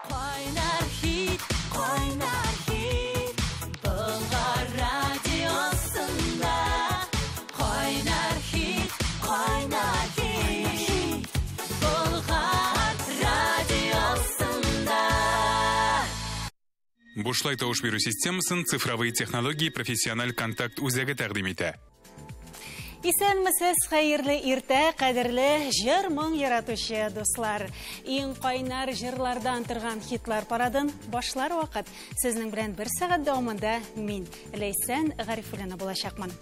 Кайнар хит, кайнар хит, Болгар радиосында. Кайнар хит, кайнар хит, Болгар радиосында. Бушлай тавыш бирү системасын цифровые технологии профессиональ контакт үзәге тәкъдим итә. Исәнмесез, хәерле иртә, кадерле җыр моң яратучы дуслар. Иң кайнар җырлардан торган хитлар парадын башлар вакыт. Сезнең белән бер сәгать дәвамында мин, Ләйсән Гарифуллина булачакмын.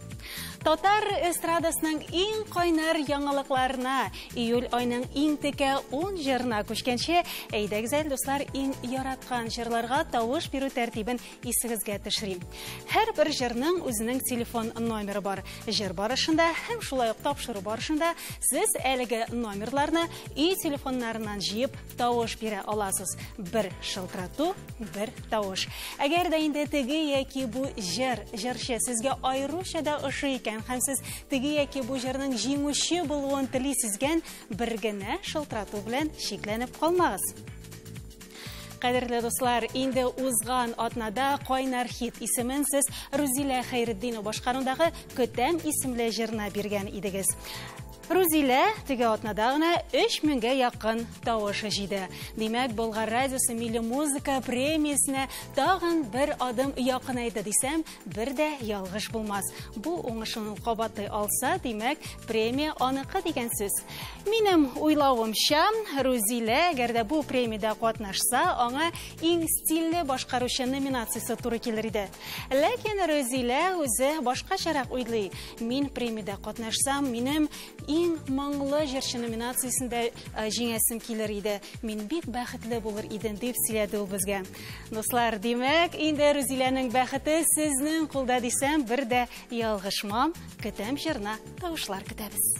Татар эстрадасының иң кайнар яңалыкларына, июль айының иң текә 10 җырына күчкәнче, әйдәгез әле, дуслар, иң яраткан җырларга тавыш бирү тәртибен исегезгә төшерим. Һәрбер җырның үзенең телефон номеры бар. Җыр барышында һәм шулай ук тапшыру барышында сез әлеге номерларны өй телефоннарыннан җыеп тавыш бирә аласыз. Бер шылтырату, бер тавыш. Әгәр дә инде теге яки бу җыр, җырчы сезгә аеруча да ошый икән һәм сез теге яки бу җырның җиңүче булуын телисез икән, бер генә шылтырату белән чикләнеп калмагыз. Кадерле дуслар, инде узган атнада Кайнар хит исемен сез Рузилә Хәйретдинова башкаруындагы Көтәм исемле җырына биргән идегез. Рузилә теге атнада гына 3000гә якын тавыш җыйды. Димәк, Болгар радиосы милли музыка премиясенә тагын бер адым якынайды дисәм, бер дә ялгыш булмас. Бу уңышын кабатлый алса, димәк, премия аныкы дигән сүз. Минем уйлавымча, Рузилә, әгәр дә бу премиядә катнашса, аңа иң стильле башкаручы номинациясе туры килер иде. Ләкин Рузилә үзе башкачарак уйлый. Мин премиядә катнашсам, минем иң моңлы җырчы номинациясендә җиңәсем килер иде. Мин бик бәхетле булыр идем, дип сөйләде ул безгә. Дуслар, димәк, инде Рузиләнең бәхете сезнең кулда дисәм, бер дә ялгышмам. Көтәм җырына тавышлар көтәбез.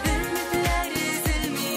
Үметләр өзелми,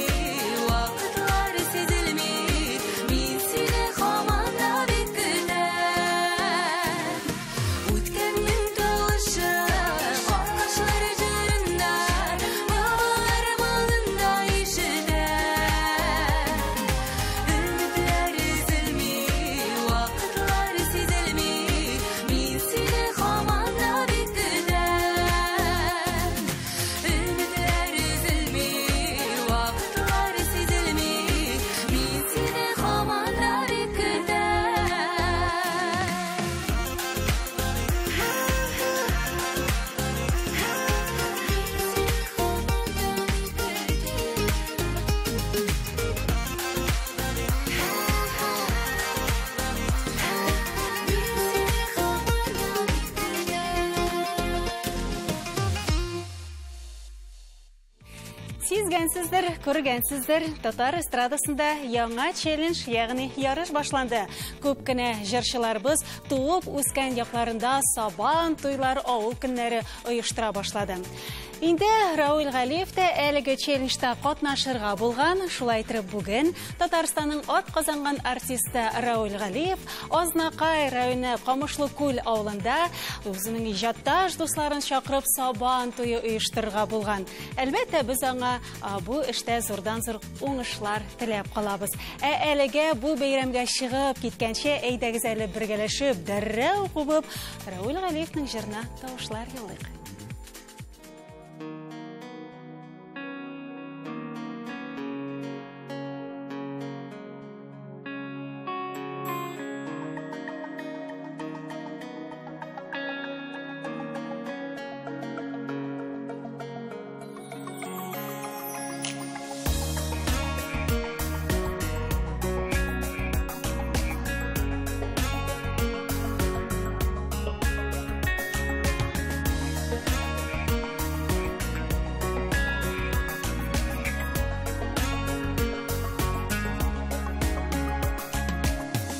Сизгәнсездер, күргәнсездер, татар эстрадасында яңа челлендж, ягъни ярыш башланды. Күп кенә җырчыларыбыз туып үскән якларында сабан туйлар, авыл көннәре оештыра башлады. Инде Равил Галиев тә әлеге челленджта катнашырга булган. Шулай итеп бүген Татарстанның ат казанган артисты Равил Галиев Азнакай районы Камышлы Күл авылында үзенең иҗатташ дусларын чакырып сабан туе оештырырга булган. Әлбәттә, без аңа бу эштә зурдан-зур уңышлар теләп калабыз. Ә әлегә бу бәйрәмгә чыгып киткәнче, әйдәгез әле бергәләшеп, дәррәү кубып, Равил Галиевның җырына тавышлар юллыйк.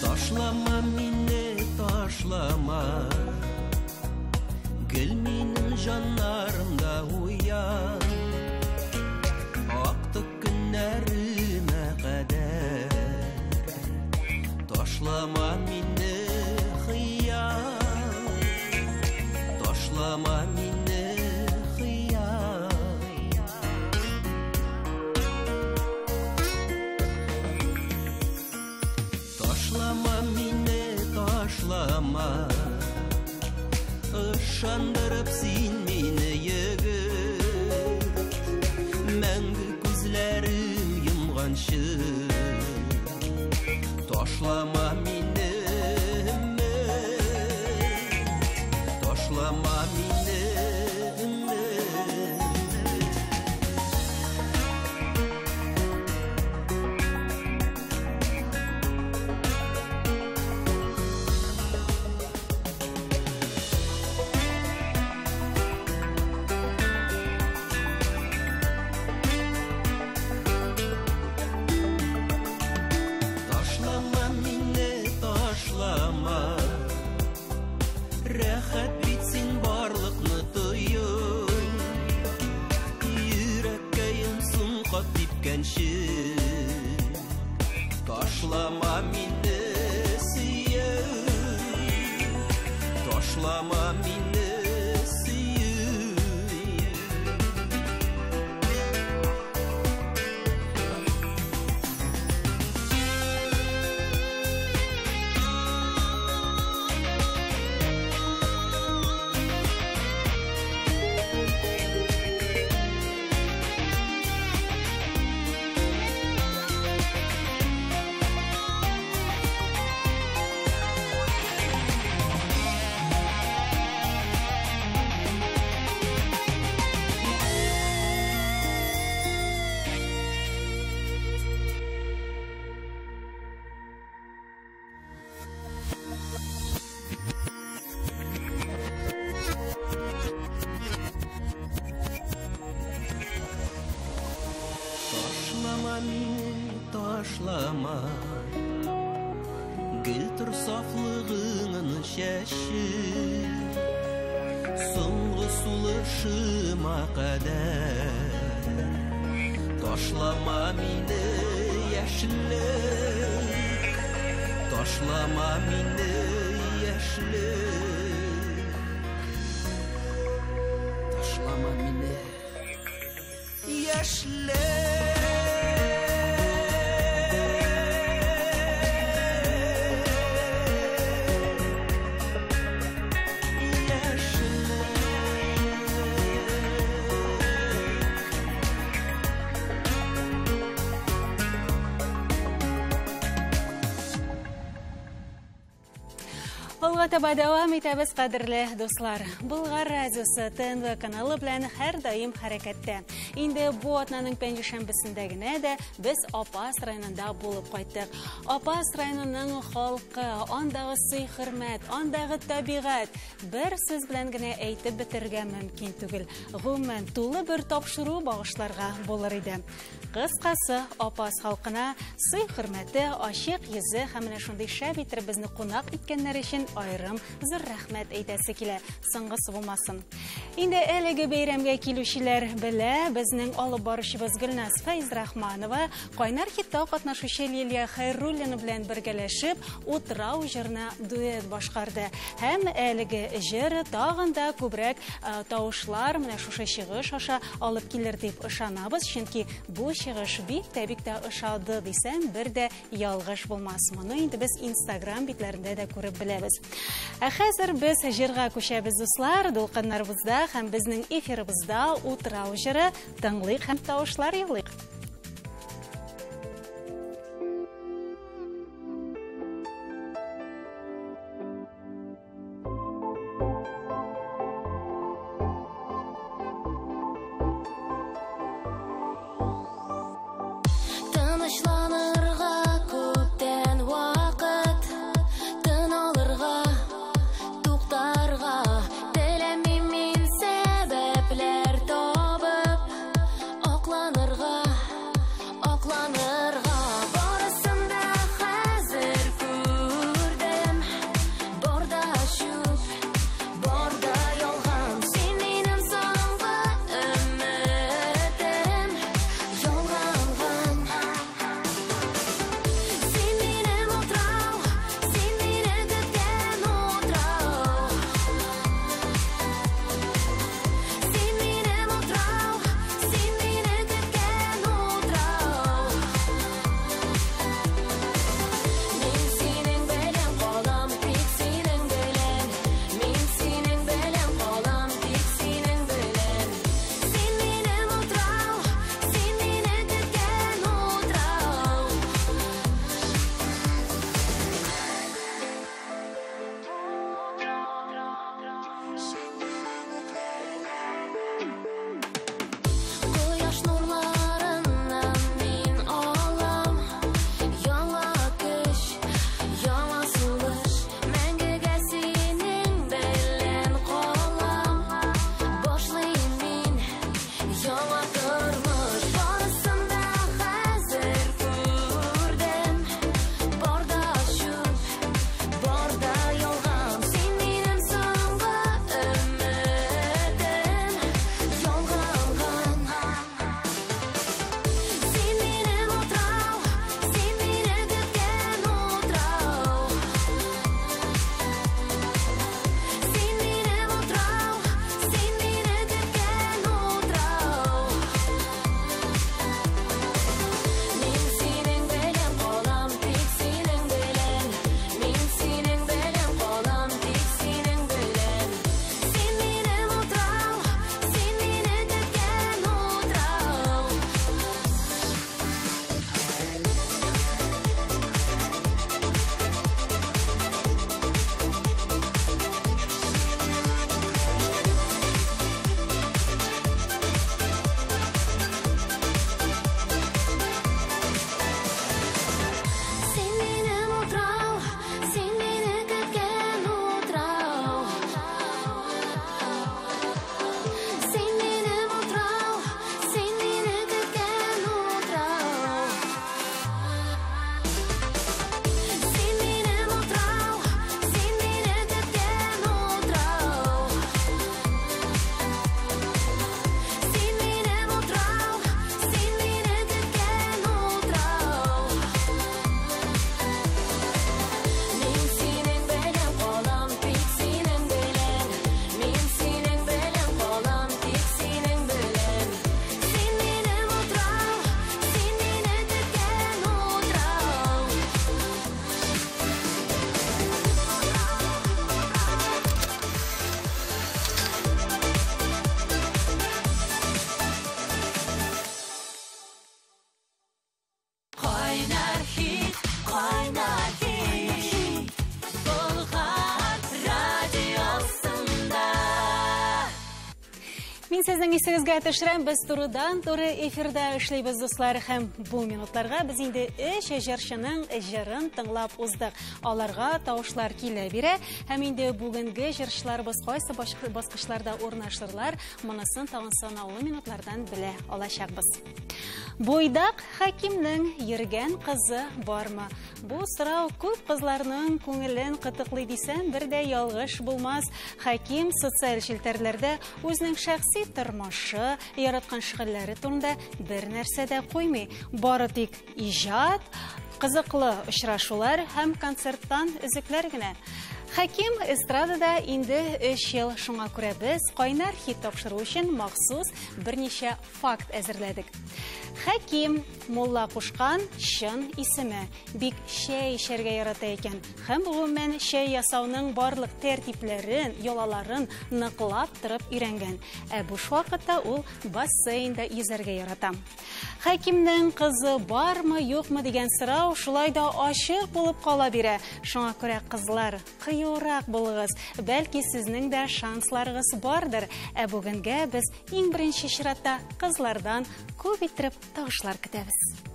Ташлама мине, ташлама, гел минем җаннарымда уян. Актык көннәремә кадәр ташлама мине, хыял, ташлама мине, хыял. Ташлама мине, ташлама, ышандырып син мине егет, мәңге күзләрем йомганчы. Ташлама мине, өмет, ташлама мине, өмет. Ташлама мине, ташлама, рәхәт бит син барлыкны тою. Йөрәккәем соңга типкәнче, ташлама мине, сөю, ташлама мине, сөю. Ташлама мине, ташлама, гел тор сафлыгыңны чәчеп, соңгы сулышыма кадәр. Ташлама мине, яшьлек, ташлама мине, яшьлек, ташлама мине, яшьлек. Алга таба дәвам итәбез, кадерле дуслар. Болгар радиосы ТНВ каналы белән һәр даим хәрәкәттә. Инде бу атнаның пәнҗешәмбесендә генә дә без Апас районында булып кайттык. Апас районының халкы, андагы сый-хөрмәт, андагы табигать бер сүз белән генә әйтеп бетерергә мөмкин түгел. Гомумән, тулы бер тапшыру багышларга булыр иде. Кыскасы, Апас халкына сый-хөрмәте, ачык йөзе һәм менә шундый шәп итеп безне кунак иткәннәр өчен аерым зур рәхмәт әйтәсе килә. Соңгысы булмасын. Инде әлеге бәйрәмгә килүчеләр белә, безнең алып баручыбыз Гөлназ Фәйзрахманова кайнар хитта катнашучы Лилия Хәйруллина белән бергәләшеп Утрау җырына дуэт башкарды. Һәм әлеге җыр тагын да күбрәк тавышлар менә шушы чыгыш аша алып килер дип ышанабыз, чөнки бу чыгыш бик тә бик тә ошады дисәм, бер дә ялгыш булмас. Моны инде без Инстаграм битләрендә дә күреп беләбез. Ә хәзер без җырга күчәбез, дуслар, дулкыннарыбызда һәм безнең эфирыбызда Утрау җыры тыңлыйк һәм тавышлар юлыйк. Тынычланырга күптән вакыт, тын алырга, туктарга теләмим мин сәбәпләр табып, акланырга, акланырга. Барысын да хәзер күрдем, бар да чүп, бар да ялган. Син минем соңгы өметем, ялганган. Мин сезнең исегезгә төшерәм, без турыдан-туры эфирда эшлибез, дуслар, һәм бу минутларга без инде өч җырчының җырын тыңлап уздык. Аларга тавышлар килә бирә, һәм инде бүгенге җырчыларыбыз кайсы баскычларда урнашырлар, монысын тагын санаулы минутлардан белә алачакбыз. Буйдак Хәкимнең йөргән кызы бармы? Бу сорау күп кызларның күңелен кытыклый дисәм, бер дә ялгыш булмас. Хәким социаль челтәрләрдә үзенең шәхси тормышы, яраткан шөгыльләре турында бер нәрсә дә куймый. Бары тик иҗат, кызыклы очрашулар һәм концерттан өзекләр генә. Хәким эстрадада инде 3 ел, шуңа күрә без кайнар хит тапшыру өчен махсус берничә факт әзерләдек. Хәким мулла кушкан чын исеме. Бик чәй эчәргә ярата икән. Һәм гомумән чәй ясауның барлык тәртипләрен, йолаларын ныклап торып өйрәнгән. Ә буш вакытта ул бассейнда йөзәргә ярата. Хәкимнең кызы бармы, юкмы дигән сорау шулай да ачык булып кала бирә. Шуңа күрә кызлар, кыюрак булыгыз. Бәлки сезнең дә шансларыгыз бардыр. Ә бүгенгә без иң беренче чиратта кызлардан күп иттереп тавышлар көтәбез.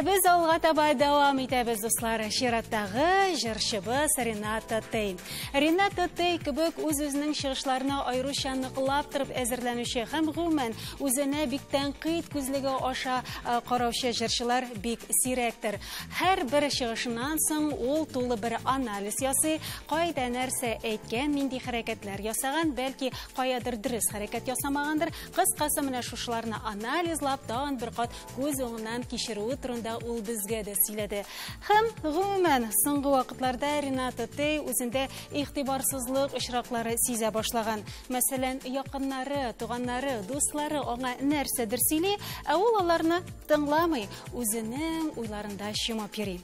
Без алга таба дәвам итәбез, дуслар. Чираттагы җырчыбыз Рената Тей. Рената Тей кебек үз-үзенең чыгышларына аеруча ныклап торып әзерләнүче һәм гомумән үзенә бик тәнкыйть күзлеге аша караучы җырчылар бик сирәктер. Һәрбер чыгышыннан соң ул тулы бер анализ ясый, кайда нәрсә әйткән, нинди хәрәкәтләр ясаган, бәлки каядыр дөрес хәрәкәт ясамагандыр. Кыскасы, менә шушыларны анализлап, тагын бер кат күз уңыннан кичерүе турында турында ул безгә дә сөйләде. Һәм гомумән, соңгы вакытларда Рената Тей үзендә игътибарсызлык очраклары сизә башлаган. Мәсәлән, якыннары, туганнары, дуслары аңа нәрсәдер сөйли, ә ул аларны тыңламый, үзенең уйларында чумып йөри.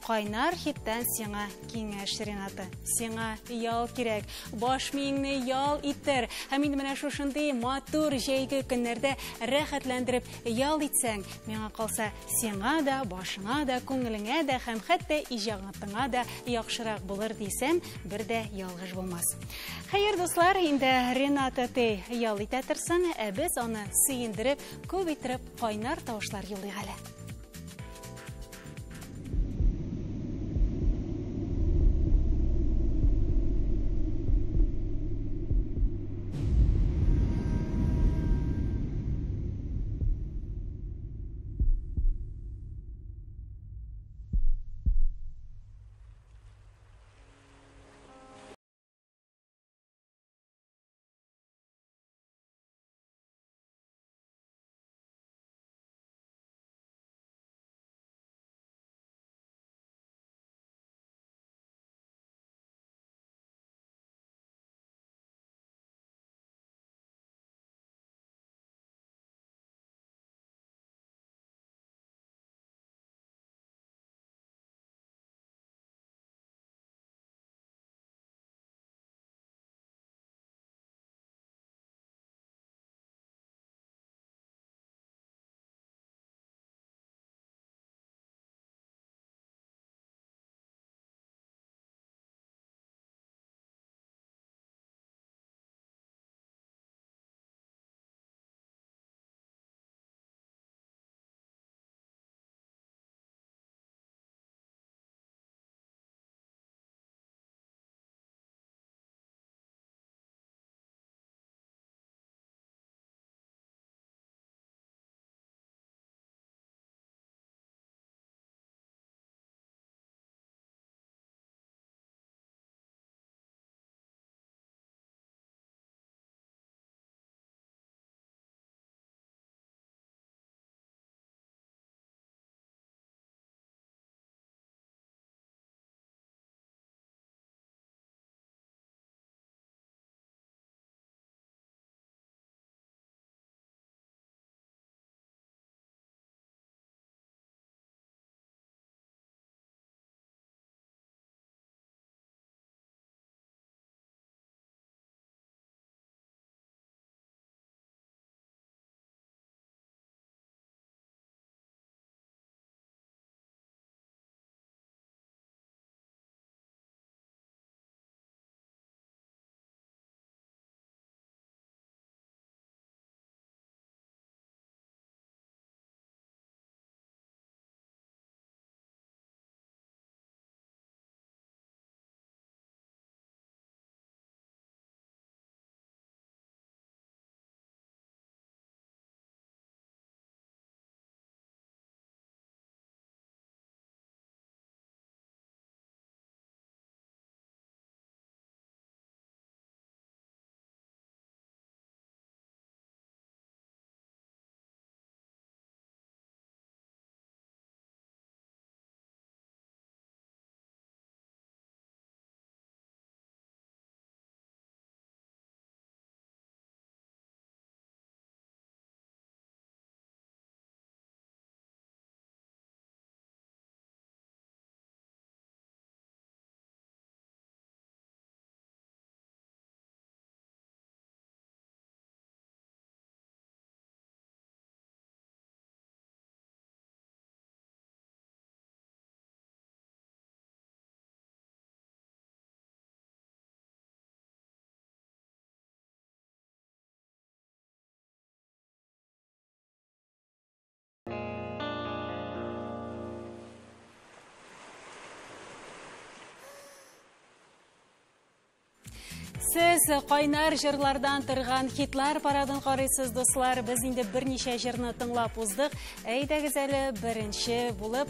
Кайнар хиттан сиңа киңәш, Рената. Сиңа ял кирәк. Баш миеңне ял иттер. Һәм инде менә шушындый матур җәйге көннәрдә рәхәтләндереп ял итсәң, миңа калса, сиңа да, башыңа да, күңелеңә дә һәм хәтта иҗатыңа да яхшырак булыр дисәм, бер дә ялгыш булмас. Хәер, дуслар, инде Рената Тей ял итә торсын, ә без аны сөендереп, күп иттереп кайнар тавышлар юллыйк әле. Сез кайнар җырлардан торган хитлар парадын карыйсыз, дуслар. Без инде берничә җырны тыңлап уздык. Әйдәгез әле беренче булып,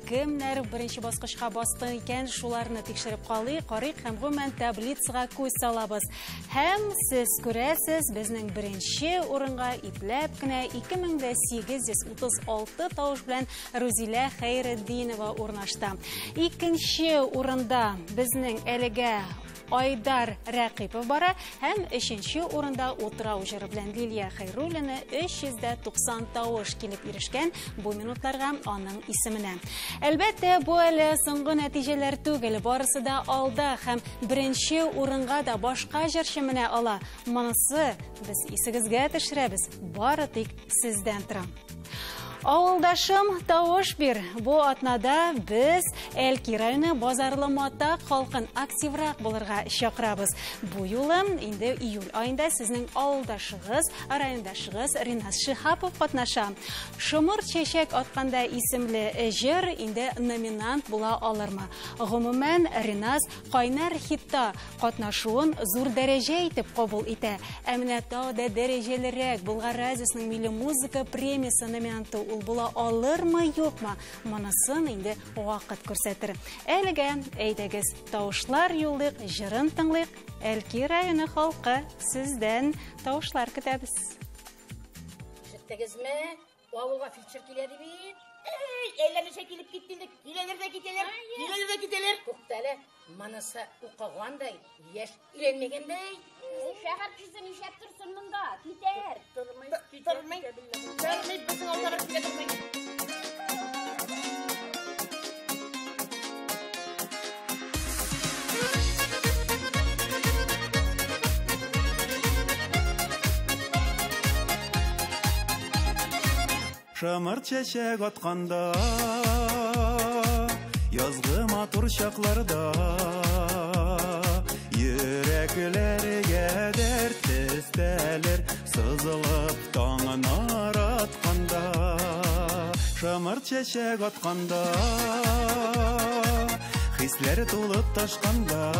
кемнәр беренче баскычка басты икән, шуларны тикшереп калыйк, карыйк һәм гомумән таблицага күз салабыз. Һәм сез күрәсез, безнең беренче урынга ипләп кенә 2836 тавыш белән Рузилә Хәйретдинова урнашты. Икенче урында безнең әлегә Айдар Рәкыйпов бара һәм өченче урында Утрау җыры белән Лилия Хәйруллина 390 тавыш килеп ирешкән бу минутларга аның исеменә. Әлбәттә, бу әле соңгы нәтиҗәләр түгел, барысы да алда һәм беренче урынга да башка җырчы менә ала. Монысы без исегезгә төшерәбез, бары тик сездән тора. Авылдашым, тавыш бир. Бу атнада без Әлки районы Базарлы Матак халкын активрак булырга чакырабыз. Бу юлы инде июль аенда сезнең авылдашыгыз, райондашыгыз Ринас Шиһапов катнаша. Шомырт чәчәк атканда исемле җыр инде номинант була алырмы? Гомумән, Ринас кайнар хитта катнашуын зур дәрәҗә итеп кабул итә. Ә менә тау да дәрәҗәлерәк Болгар радиосының милли музыка премиясе номинанты ул була алырмы, юкмы? Монысын инде вакыт күрсәтер. Әлегә әйдәгез, тавышлар юллыйк, җырын тыңлыйк. Әлки районы халкы, сездән тавышлар көтәбез. Ишеттегезме? Авылга фельдшер килә ди бит. Эй, әйләнешә килеп китте инде. Киләләр дә китәләр, киләләр дә китәләр. Туктале, монысы укыгандай, яшь өйләнмәгәндәй. Шәһәр кешесе нишләп торсын монда? Китәр. Тормый, тормый, тормый, безнең авылга бер килә тормый. Шомырт чәчәк атканда, язгы матур чакларда, йөрәкләргә дәрт өстәлер, сызылып таңнар атканда. Шомырт чәчәк атканда, хисләр тулып ташканда,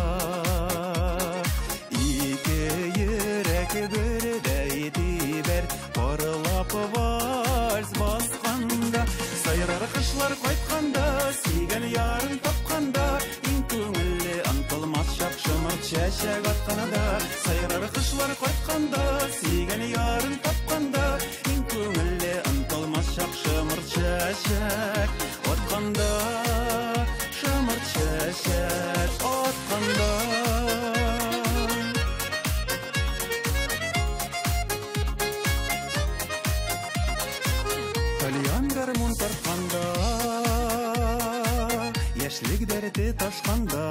ике йөрәк бердәй тибәр, парлап вальс басканда. Сайрар кошлар кайтканда, сөйгән ярын тапканда, иң күңелле онытылмас чак шомырт чәчәк атканда. Сайрар кошлар кайтканда, сөйгән ярын тапканда, иң күңелле онытылмас чак шомырт чәчәк атканда. Шомырт чәчәк атканда. Тальян гармун тартканда, яшьлек дәрте ташканда,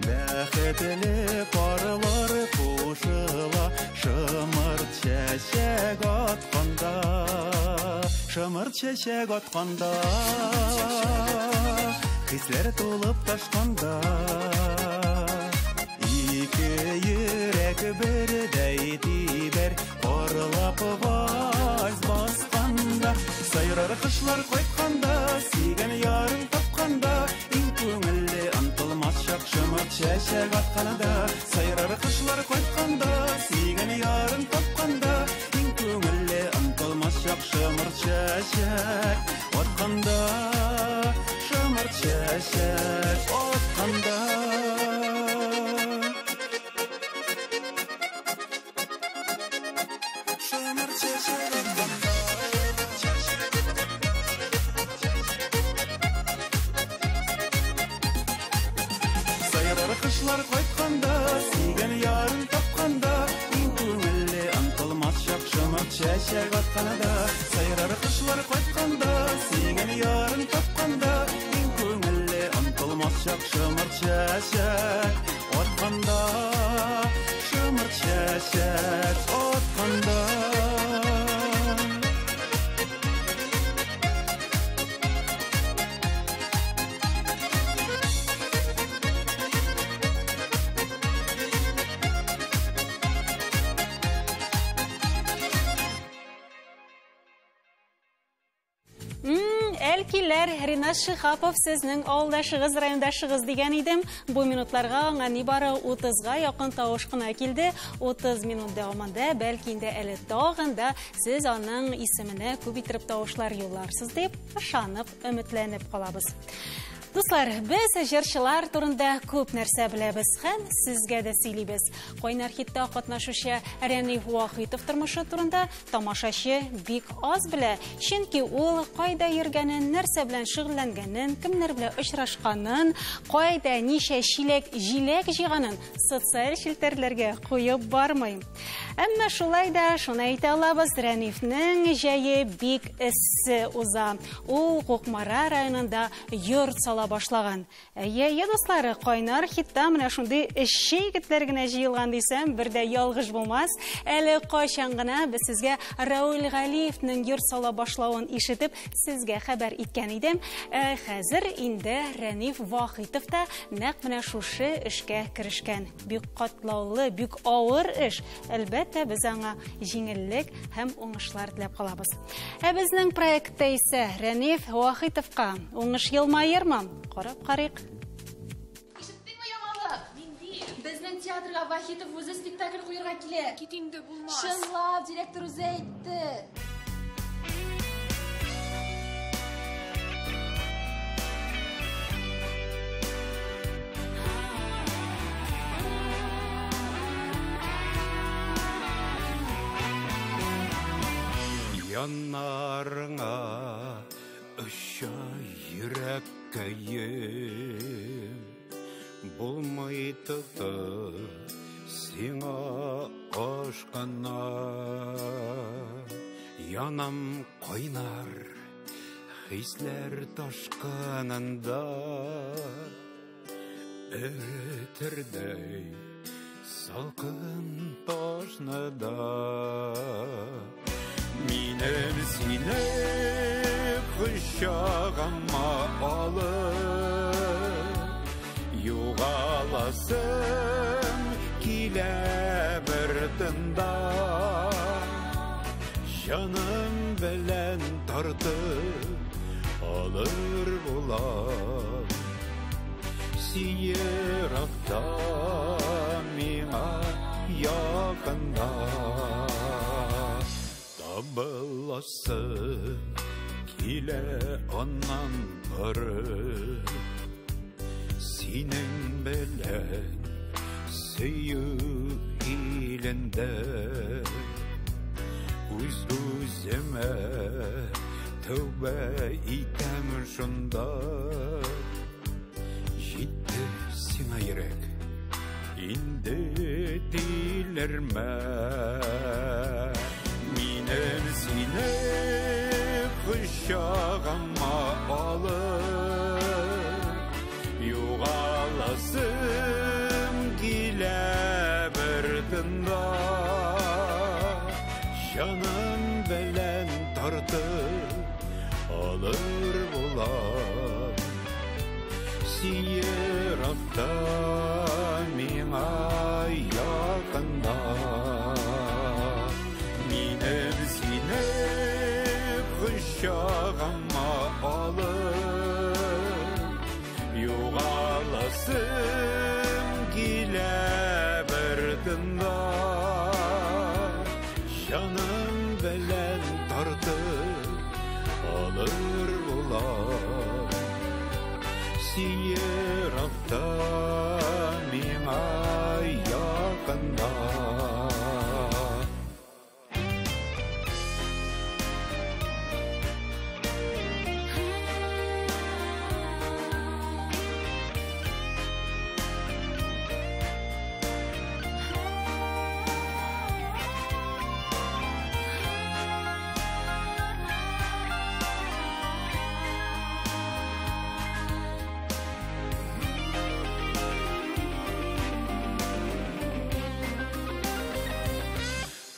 бәхетле парлар кушыла, шомырт чәчәк атканда. Шомырт чәчәк атканда, хисләр тулып ташканда, ике йөрәк бердәй тибәр, парлап вальс басканда. Сайрар кошлар кайтканда, сөйгән ярын тапканда, иң күңелле онытылмас чак шомырт чәчәк атканда. Сайрар кошлар кайтканда, сөйгән ярын тапканда, иң күңелле онытылмас чак шомырт чәчәк атканда. Шомырт чәчәк атканда. Шомырт чәчәк атканда. Сайрар кошлар кайтканда, сөйгән ярын тапканда, иң күңелле онытылмас чак шомырт чәчәк атканда. Сайрар кошлар кайтканда, сөйгән ярын тапканда, иң күңелле онытылмас чак шомырт чәчәк атканда. Шомырт чәчәк атканда. Әлкиләр, Ринат Шихапов сезнең авылдашыгыз, райондашыгыз дигән идем. Бу минутларга аңа нибары 30-га якын тавыш кына килде. 30 минут дәвамында бәлки инде әле тагын да сез аның исеменә күп итеп тавышлар юлларсыз дип ышанып, өметләнеп калабыз. Дуслар, без җырчылар турында күп нәрсә беләбез һәм сезгә дә сөйлибез. Кайнар хитта катнашучы Рәниф Вахитов тормышы турында тамашачы бик аз белә, чөнки ул кайда йөргәнен, нәрсә белән шөгыльләнгәнен, кемнәр белән очрашканын, кайда ничә чиләк җиләк җыйганын социаль челтәрләргә куеп бармый. Әмма шулай да шуны әйтә алабыз, Рәнифнең җәе бик эссе уза. Ул Кукмара районында йорт сала башлаган. Әйе, дуслары, кайнар хитта менә шундый эшче егетләр генә җыелган дисәм, бер дә ялгыш булмас. Әле кайчан гына без сезгә Рауль Галиевнең йорт сала башлавын ишетеп, сезгә хәбәр иткән идем. Хәзер инде Рәниф Вахитов та нәкъ менә шушы эшкә керешкән. Бик катлаулы, бик авыр эш. Әлбәттә, без аңа җиңеллек һәм уңышлар теләп калабыз. Ә безнең проектта исә Рәниф Вахитовка уңыш елмаермы? Карап карыйк. Ишеттеңме яңалык? Нинди? Безнең театрга Вахитов үзе спектакль куярга килә. Кит инде, булмас. Чынлап, директор үзе әйтте. Яннарыңа оча йөрәккәем, булмый тотып сиңа ашкына. Янам кайнар хисләр ташкынында, эретердәй салкын ташны да. Минем сине кочагыма алып, югаласым килә бер тында. Җаным белән тартып алыр булам, син еракта, миңа якында. Табыласы килә аннан барып, синең белән сөю илендә. Үз-үземә тәүбә итәм шунда. Җитте сиңа йөрәк, инде тилермә. Минем сине кочагыма алып, югаласым килә бер тында. Җаным белән тартып алыр булам, син еракта, миңа якында. Минем сине кочагыма алып, югаласым килә бер тында. Җаным белән тартып алыр булам, син еракта, миңа якында.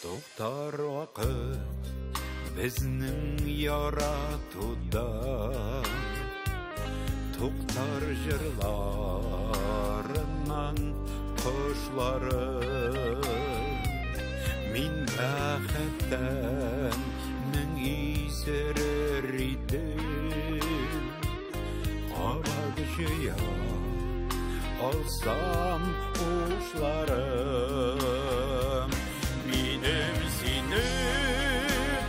Туктар вакыт безнең яратуда, туктар җырларыннан кошлары. Мин бәхеттән мең исерер идем, Җыя алсам ушларым. Минем сине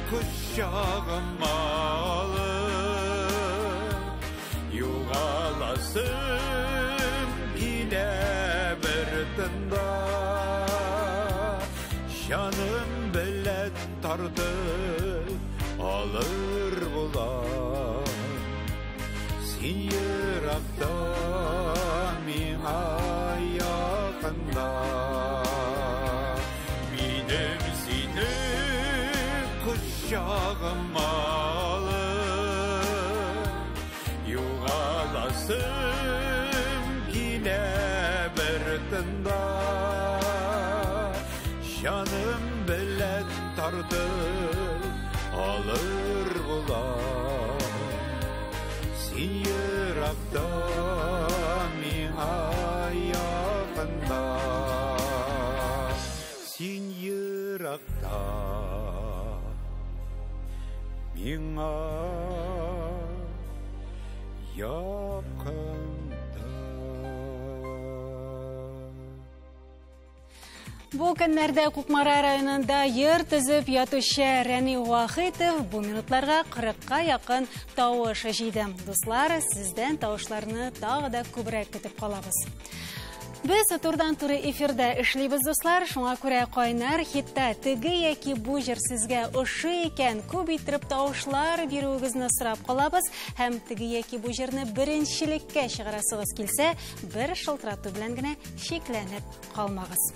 кочагыма алып, югаласым килә бер тында. Җаным белән тартып алыр була. Син еракта, миңа якында. Минем сине кочагыма алып, югаласым килә бер тында. Җаным белән тартып алыр була. Син еракта, миңа якында. Син еракта, миңа якында. Бу көннәрдә Кукмара районында йорт төзеп ятучы Рәни Вахитов бу минутларга 40-ка якын тавыш җыйды. Дуслар, сездән тавышларны тагы да күбрәк көтеп калабыз. Без турыдан-туры эфирда эшлибез, дуслар. Шуңа күрә кайнар хитта теге яки бу җыр сезгә ошый икән, күп иттереп тавышлар бирүегезне сорап калабыз һәм теге яки бу җырны беренчелеккә чыгарасыгыз килсә, бер шылтырату белән генә чикләнеп калмагыз.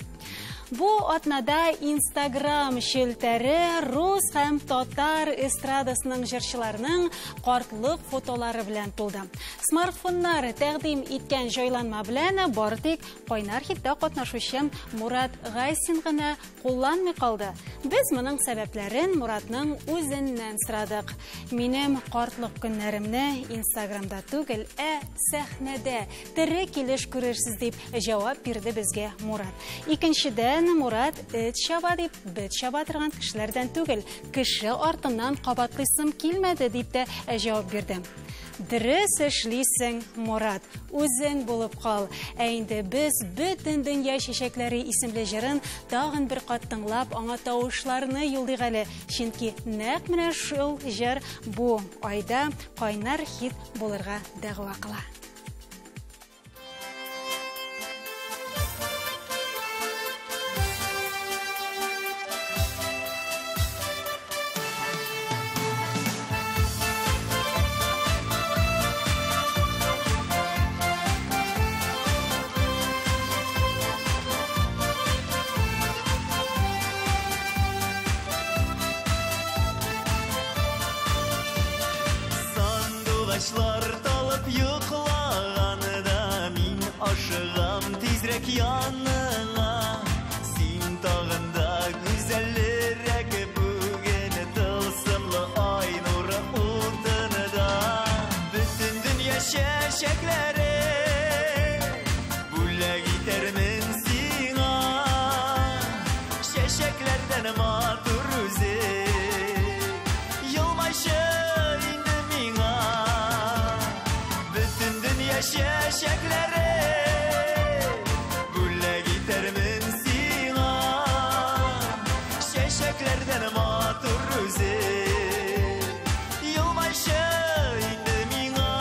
Бу атнада Инстаграм челтәре рус һәм татар эстрадасының җырчыларының картлык фотолары белән тулды. Смартфоннар тәкъдим иткән җайланма белән бары тик кайнар хитта катнашучы Мурат Гайсин гына кулланмый калды. Без моның сәбәпләрен Муратның үзеннән сорадык. Минем картлык көннәремне Инстаграмда түгел, ә сәхнәдә тере килеш күрерсез дип җавап бирде безгә Мурат. Икенчедән, Мурат эт чаба дип бет чаба торган кешеләрдән түгел, кеше артыннан кабатлыйсым килмәде дип тә җавап бирде. Дөрес эшлисең, Мурат, үзең булып кал. Ә инде без бөтен дөнья чәчәкләре исемле җырын тагын бер кат тыңлап, аңа тавышларны юлдыйк әле. Чөнки нәкъ менә шул җыр бу айда кайнар хит булырга дәгъва кыла. Сандугачлар талып йоклаганда мин ашыгам тизрәк яныңа. Син тагын да гүзәлрәк бүген тылсымлы ай нуры утында. Бөтен дөнья чәчәкләре бүләк итәрмен сиңа. Чәчәкләрдән матур үзе елмайчы инде миңа. Бөтен дөнья чәчәкләре бүләк итәрмен сиңа. Чәчәкләрдән матур үзе елмайчы инде миңа.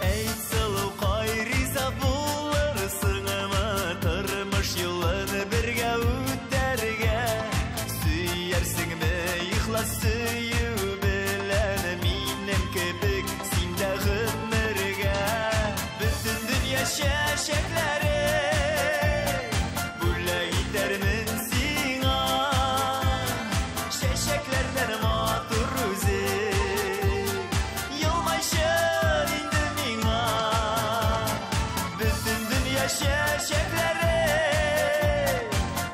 Әйт, сылукай, риза булырсыңмы тормыш юлын бергә үтәргә? Сөярсеңме ихлас сөю белән минем кебек син дә гомергә? Бөтен дөнья чәчәкләре бүләк итәрмен сиңа. Чәчәкләрдән матур үзе елмайчы инде миңа. Бөтен дөнья чәчәкләре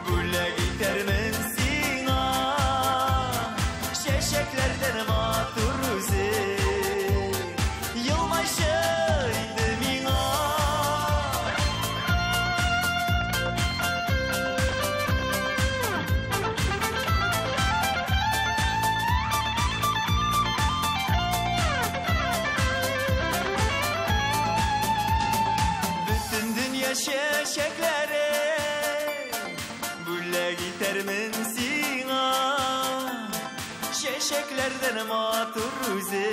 бүләк итәрмен сиңа. Чәчәкләрдән матур үзе Чәчәкләре бүләк итәрмен сиңа. Чәчәкләрдән матур үзе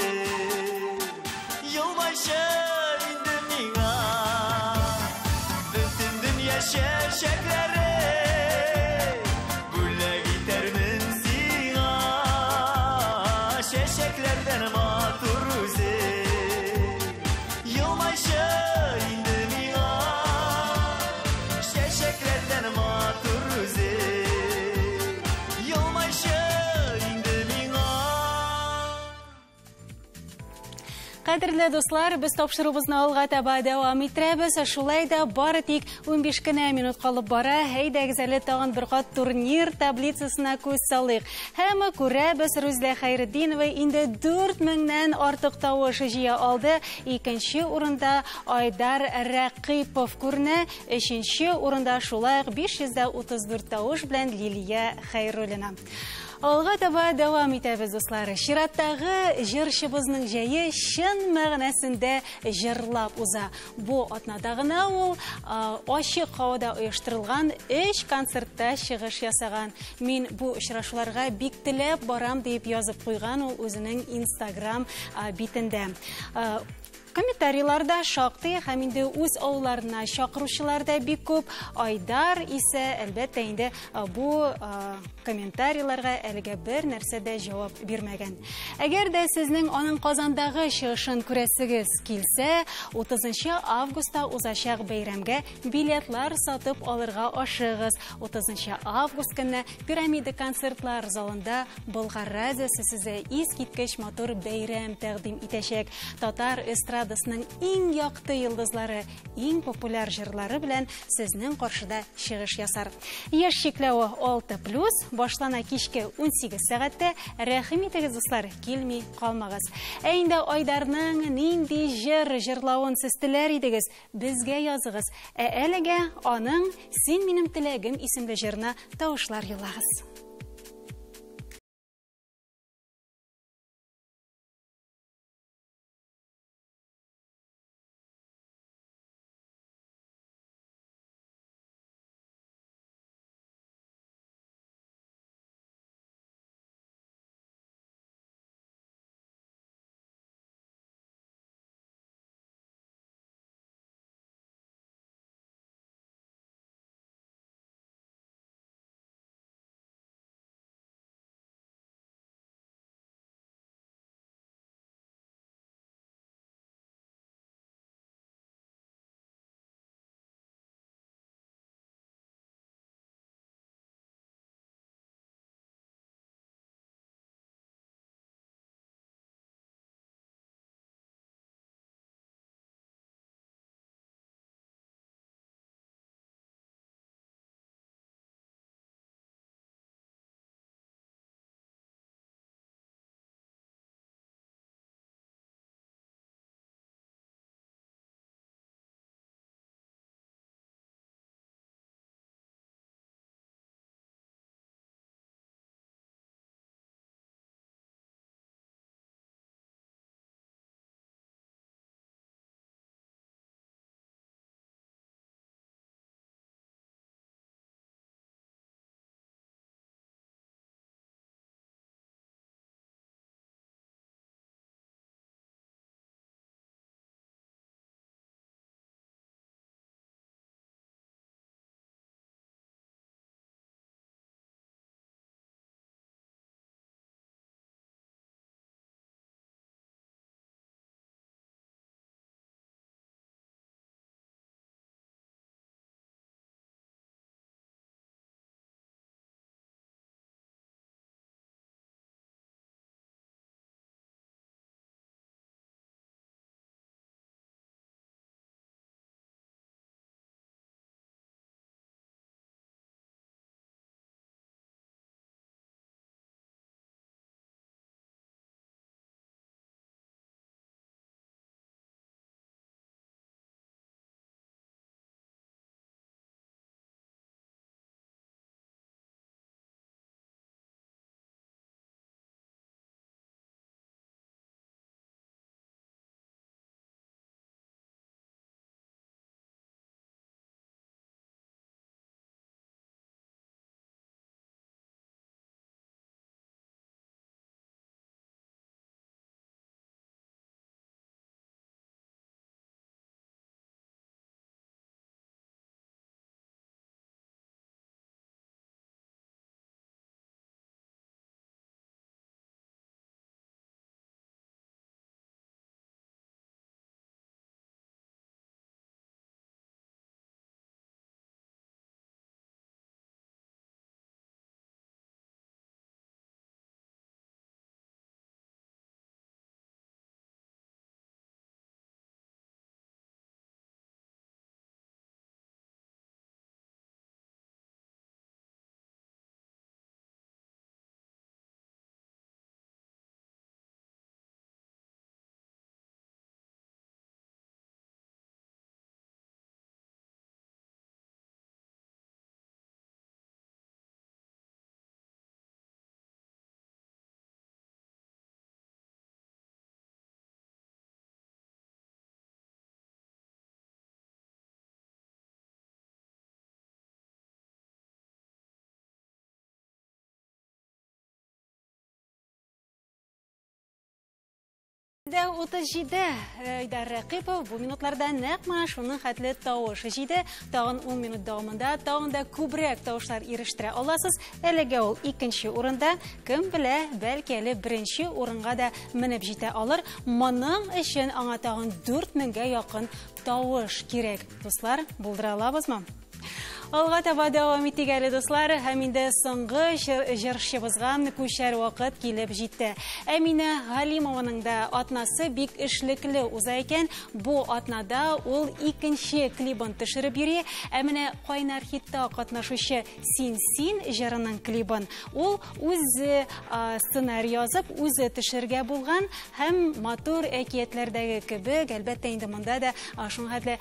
елмайчы инде миңа. Бөтен дөнья чәчәкләре бүләк итәрмен сиңа. Чәчәкләрдән матур үзе елмайчы инде миңа. Чәчәкләрдән матур үзе елмайчы инде миңа. Кадерле дуслар, без тапшыруыбызны алга таба дәвам иттерәбез. Шулай да бары тик 15 кенә минут калып бара. Әйдәгез әле тагын бер кат турнир таблицасына күз салыйк. Һәм күрәбез, Рүзлә Хәйретдинова инде 4000-нән артык тавыш җыя алды. Икенче урында Айдар Рәкыйпов күренә. Өченче урында шулай ук 534 тавыш белән Лилия Хәйруллина. Алга таба дәвам итәбез, дуслар. Чираттагы җырчыбызның җәе чын мәгънәсендә җырлап уза. Бу атнада гына ул ачык һавада оештырылган 3 концертта чыгыш ясаган. Мин бу очрашуларга бик теләп барам дип язып куйган ул үзенең Инстаграм битендә. Комментарийларда шактый һәм инде үз авылларына чакыручылар да бик күп. Айдар исә әлбәттә инде бу комментарийларга әлегә бер нәрсә дә җавап бирмәгән. Әгәр дә сезнең аның Казандагы чыгышын күрәсегез килсә, 30 августта узачак бәйрәмгә билетлар сатып алырга ашыгыз. 30 август көнне Пирамида концертлар залында Болгар радиосы сезгә искиткеч матур бәйрәм тәкъдим итәчәк. Татар эстрадасының иң якты йолдызлары, иң популяр җырлары белән сезнең каршыда чыгыш ясар. Яшь чикләве 6+, башлана кичке 18 сәгатьтә. Рәхим итегез, дуслар, килми калмагыз. Ә инде Айдарның нинди җыр җырлавын сез теләр идегез, безгә языгыз. Ә әлегә аның Син минем теләгем исемле җырына тавышлар юллагыз. 837. Айдар Рәкыйпов бу минутларда нәкъ менә шуның хәтле тавыш җыйды. Тагын 10 минут дәвамында тагын да күбрәк тавышлар ирештерә аласыз. Әлегә ул икенче урында. Кем белә, бәлки әле беренче урынга да менеп җитә алыр. Моның өчен аңа тагын 4000гә якын тавыш кирәк. Дуслар, булдыра алабызмы? Алга таба дәвам итик әле, дуслар, һәм инде соңгы җырчыбызга күчәр вакыт килеп җитте. Әминә Галимованың да атнасы бик эшлекле уза икән. Бу атнада ул икенче клибын төшереп йөри. Ә менә Кайнар хитта катнашучы Син Син җырының клибын ул үзе сценарий язып, үзе төшерергә булган һәм матур әкиятләрдәге кебек, әлбәттә инде монда да шуңа хәтле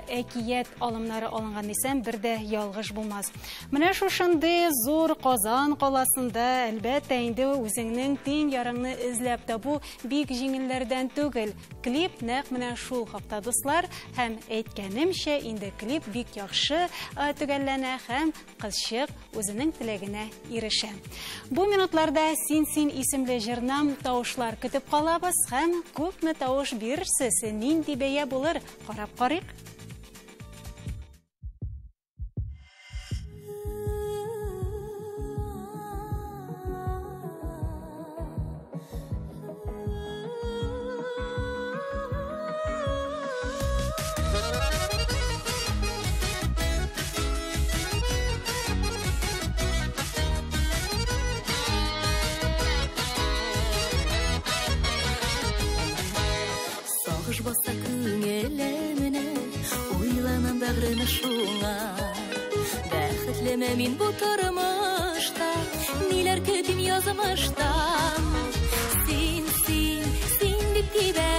әкият алымнары алынган дисәм, бер дә ялгыш булмас. Менә шушындый зур Казан каласында, әлбәттә инде үзеңнең тиң ярыңны эзләп табу бик җиңелләрдән түгел. Клип нәкъ менә шул хакта, дуслар, һәм әйткәнемчә, инде клип бик яхшы төгәлләнә һәм кызчык үзенең теләгенә ирешә. Бу минутларда Син Син исемле җырнам тавышлар көтеп калабыз һәм күпме тавыш бирерсез, нинди бәя булыр, карап карыйк. Баса күңелемне, уйланам бәгъреме шуңа. Бәхетлеме мин бу тормышта, ниләр көтим язмыштан. Син, син, син дип тибә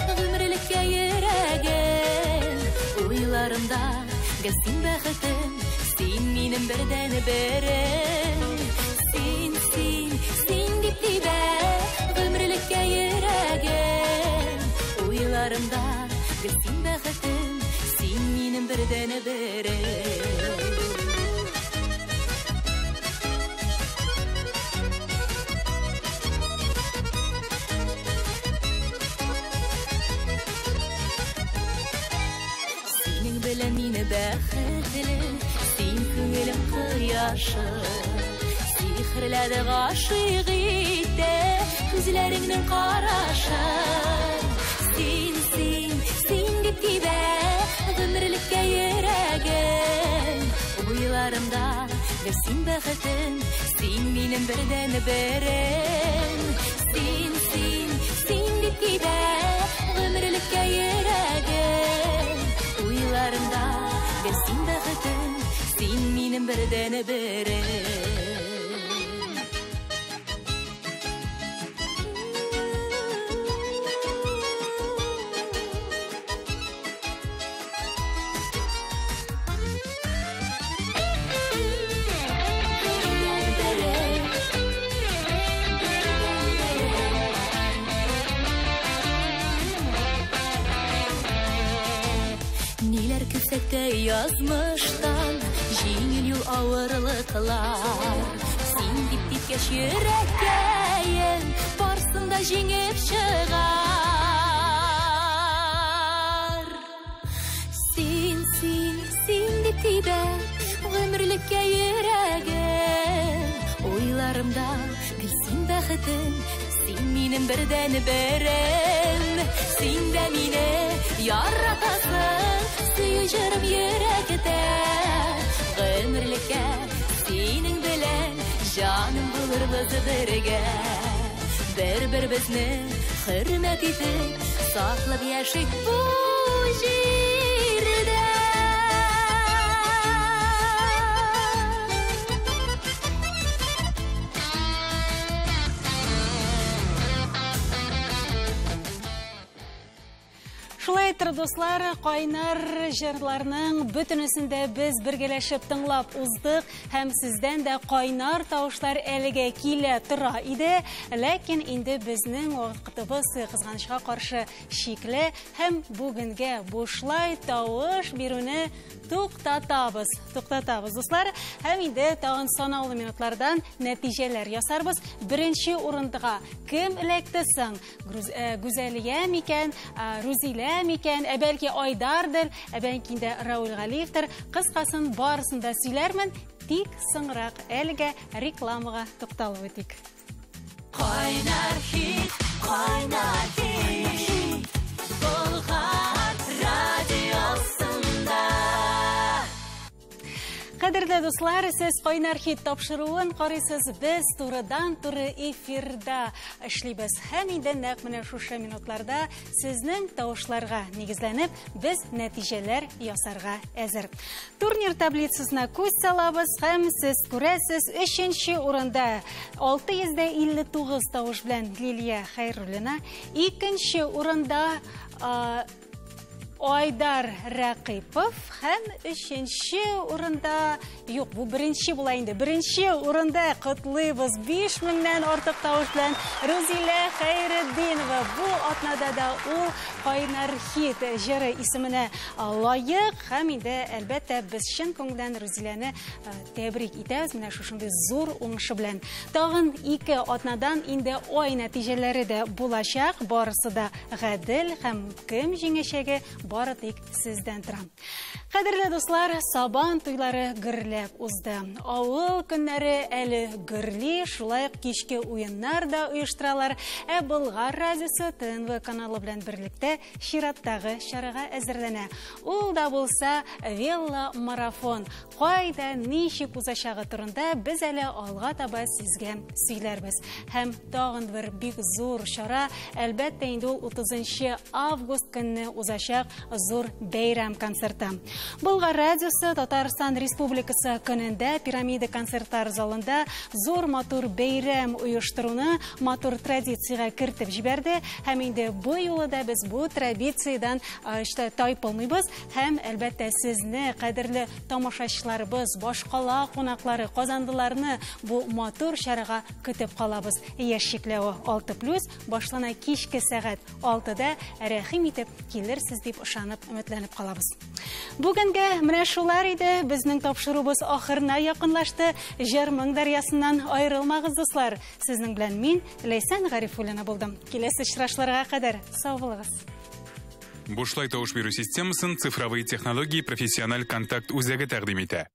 гомерлеккә йөрәгем. Уйларымда гел син бәхетем, син минем бердәнберем. Син, син, син дип тибә гомерлеккә йөрәгем. Уйларымда гел син бәхетем, син минем бердәнберем. Синең белән мине бәхетле, син күңелем кояшы. Сихерләде гашыйк итте күзләреңнең карашы. Син, син, син дип тибә гомерлеккә йөрәгем. Уйларымда гел син бәхетем, син минем бердәнберем. Син, син, син дип тибә гомерлеккә йөрәгем. Уйларымда гел син бәхетем, син минем бердәнберем. Ниләр көтсәк тә язмыштан, җиңел юл авырлыклар. Син дип типкәч йөрәккәем, барсын да җиңеп чыгар. Син, син, син дип тибә гомерлеккә йөрәгем. Уйларымда гел син бәхетем, син минем бердәнберем. Син дә мине яратасың, сөю җырым йөрәктә. Гомерлеккә синең белән җаным булырбыз бергә. Бер-беребезне хөрмәт итеп, саклап яшик бу җирдә. Шулай Шулай итеп, дуслар, кайнар җырларның бөтенесен дә без бергәләшеп тыңлап уздык һәм сездән дә кайнар тавышлар әлегә килә тора иде. Ләкин инде безнең вакытыбыз кызганычка каршы чикле һәм бүгенгә бушлай тавыш бирүне туктатабыз. Туктатабыз, дуслар. Һәм инде тагын санаулы минутлардан нәтиҗәләр ясарбыз. Беренче урындыга кем эләкте соң? Гүзәлия микән, Рузилә микән, ә бәлки Айдардыр, ә бәлки инде Рауль Галиевтер. Кыскасын барысын да сөйләрмен, тик соңрак әлегә рекламага тукталып үтик. Кайнар хит, кайнар хит, Болгар радиосында. Кадерле дуслар, сез Кайнар хит тапшыруын карыйсыз. Без турыдан-туры эфирда эшлибез. Һәм инде нәкъ менә шушы минутларда сезнең тавышларга нигезләнеп, без нәтиҗәләр ясарга әзер. Турнир таблицасына күз салабыз һәм сез күрәсез, өченче урында 659 тавыш белән Лилия Хәйруллина, икенче урында Айдар Рәкыйпов һәм өченче урында, юк, бу беренче була инде. Беренче урында котлыйбыз 5000-нән артык тавыш белән Рузилә Хәйретдинова. Бу атнада да ул Кайнар хит җыры исеменә лаек һәм инде әлбәттә без чын күңелдән Рузиләне тәбрик итәбез менә шушындый зур уңышы белән. Тагын 2 атнадан инде ай нәтиҗәләре дә булачак, барысы да гадел һәм кем җиңәчәге бары тик сездән тора. Кадерле дуслар, Сабан туйлары гөрләп узды. Авыл көннәре әле гөрли, шулай ук кичке уеннар да оештыралар. Ә Болгар радиосы ТНВ каналы белән берлектә чираттагы чарага әзерләнә. Ул да булса веломарафон. Кайда, ничек узачагы турында без әле алга таба сезгә сөйләрбез. Һәм тагын бер бик зур чара, әлбәттә инде ул 30 август көнне узачак зур бәйрәм концерты. Болгар радиосы Татарстан Республикасы көнендә Пирамида концертлар залында зур матур бәйрәм оештыруны матур традициягә кертеп җибәрде. Һәм инде бу юлы да без бу традициядән тайпылмыйбыз һәм әлбәттә сезне, кадерле тамашачыларыбыз, башкала кунаклары, казандыларны бу матур чарага көтеп калабыз. Яшь чикләве 6+ башлана кичке сәгать 6-да, рәхим итеп килерсез дип ышанып, өметләнеп калабыз. Бүгенгә менә шулар иде. Безнең тапшыруыбыз ахырына якынлашты. Җыр моң дәрьясыннан аерылмагыз, дуслар. Сезнең белән мин, Ләйсән Гарифуллина булдым. Киләсе очрашларга кадәр сау булыгыз. Бушлай тавыш бирү системасын цифровые технологии профессиональ контакт үзәге тәкъдим итә.